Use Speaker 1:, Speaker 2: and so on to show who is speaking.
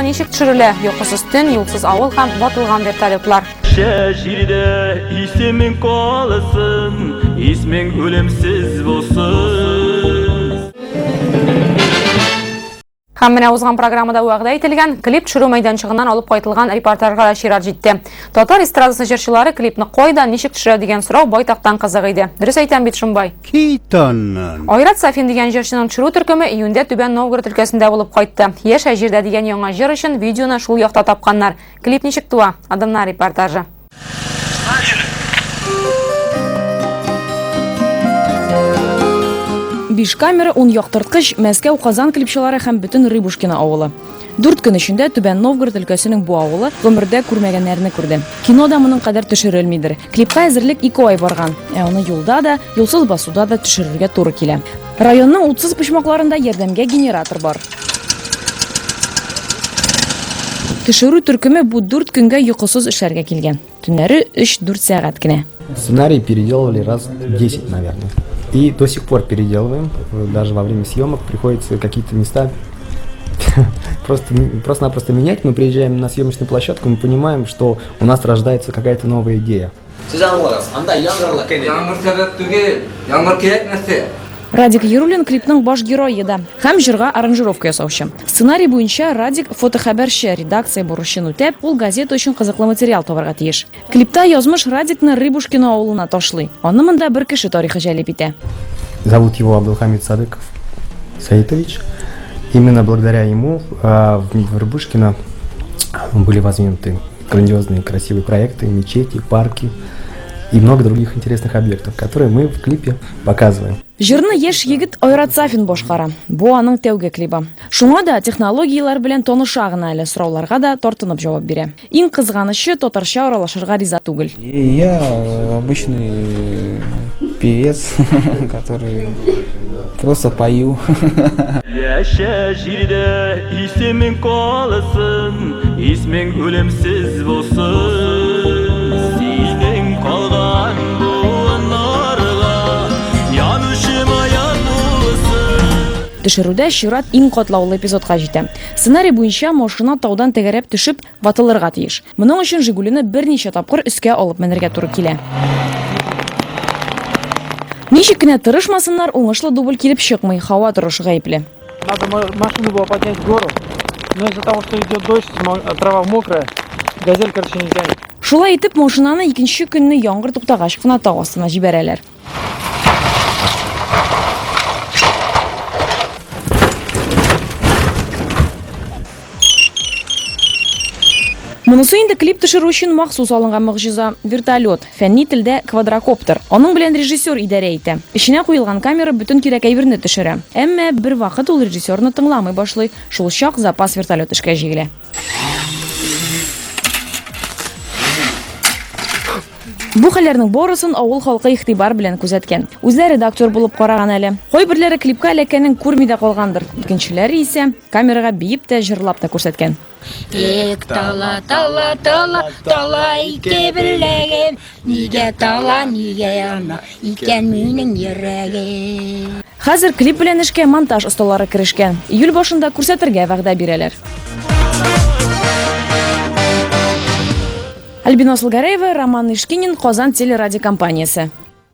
Speaker 1: ничек төшерелә? Йокысыз төн, юлсыз авыл һәм ватылган вертолетлар.
Speaker 2: Шә җирдә исемең калсын, исмең үлемсез булсын.
Speaker 1: Һәм менә узган программада вәгъдә ителгән клип төшерү мәйданчыгыннан алып кайтылган репортажга да чират җитте. Татар эстрадасы җырчылары клипны кайда, ничек төшерә дигән сорау байтактан кызык иде. Дөрес әйтәм бит, Шомбай.
Speaker 3: Кит аннан.
Speaker 1: Айрат Сафин дигән җырчының төшерү төркеме июньдә Түбән Новгород өлкәсендә булып кайтты. Яшә җирдә дигән яңа җыр өчен видеоны шул якта тапканнар. Клип ничек туа? Адымнар репортажы.
Speaker 4: Биш камера, ун яктырткыч, Мәскәү, Казан клипчылары һәм бөтен Рыбушкино авылы. Дүрт көн эчендә Түбән Новгород өлкәсенең бу авылы гомердә күрмәгәннәрне күрде. Кино да моның кадәр төшерелмидер. Клипка әзерлек ике ай барган. Ә аны юлда да, юлсыз басуда да төшерергә туры килә. Районның утсыз почмакларында ярдәмгә генератор бар. Төшерү төркеме бу дүрт көнгә йокысыз эшләргә килгән. Төннәре 3-4 сәгать кенә.
Speaker 5: Сценарий переделывали раз 10, наверное. И до сих пор переделываем. Даже во время съемок приходится какие-то места просто, просто-напросто менять. Мы приезжаем на съемочную площадку, мы понимаем, что у нас рождается какая-то новая идея.
Speaker 6: Сез аңлагыз, анда яңгырлы көн иде.
Speaker 7: Яңгыр сәбәп түгел, яңгыр кирәк нәрсә.
Speaker 4: Радик Яруллин клипның баш герое да һәм җырга аранжировка ясаучы. Сценарий буенча Радик фотохәбәрче, редакция бурычын үтәп, ул газета өчен кызыклы материал табарга тиеш. Клипта язмыш Радикны Рыбушкино авылына ташлый. Аны монда бер кеше тарихы җәлеп итә.
Speaker 5: Зовут его Абдулхамид Садыков Саитович. Именно благодаря ему в Рыбушкино были воздвигнуты грандиозные красивые проекты, мечети, парки и много других интересных объектов, которые мы в клипе показываем.
Speaker 4: Җырны яшь егет Айрат Сафин башкара. Бу аның тәүге клибы. Шуңа да технологияләр белән таныша гына әле, сорауларга да тартынып җавап бирә. Иң кызганычы, татарча аралашырга риза түгел.
Speaker 8: Я обычный певец, который просто пою.
Speaker 2: Яшә җирдә исемең калсын, исмең үлемсез булсын. Синең калган буыннарга янучы маяк булсын.
Speaker 4: Төшерүдә чират иң катлаулы эпизодка җитә. Сценарий буенча машина таудан тәгәрәп төшеп, ватылырга тиеш. Моның өчен Жигулины берничә тапкыр өскә алып менергә туры килә. Ничек кенә тырышмасыннар, уңышлы дубль килеп чыкмый, һава торышы гаепле.
Speaker 9: Надо машину было поднять в гору, но из-за того, что идет дождь, трава мокрая, газель, короче, не тянет.
Speaker 4: Шулай итеп, машинаны икенче көнне яңгыр туктагач кына тау астына җибәрәләр. Монысы инде клип төшерү өчен махсус алынган могҗиза вертолет, фәнни телдә квадрокоптер. Аның белән режиссер идарә итә. Эченә куелган камера бөтен кирәк әйберне төшерә. Әмма бервакыт ул режиссерны тыңламый башлый, шул чак запас вертолет эшкә җигелә. Бу хәлләрнең барысын авыл халкы игътибар белән күзәткән. Үзләре дә актер булып караган әле. Кайберләре клипка эләккәнен күрми дә калгандыр. Икенчеләре исә камерага биеп тә, җырлап та күрсәткән.
Speaker 10: Тик тала, тала, тала, тала ике беләгем, нигә тала, нигә яна икән минем йөрәгем.
Speaker 4: Хәзер клип белән эшкә монтаж осталары керешкән. Июль башында күрсәтергә вәгъдә бирәләр. Альбина Асылгәрәева, Роман Ишкинин, Казан телерадиокомпаниясе.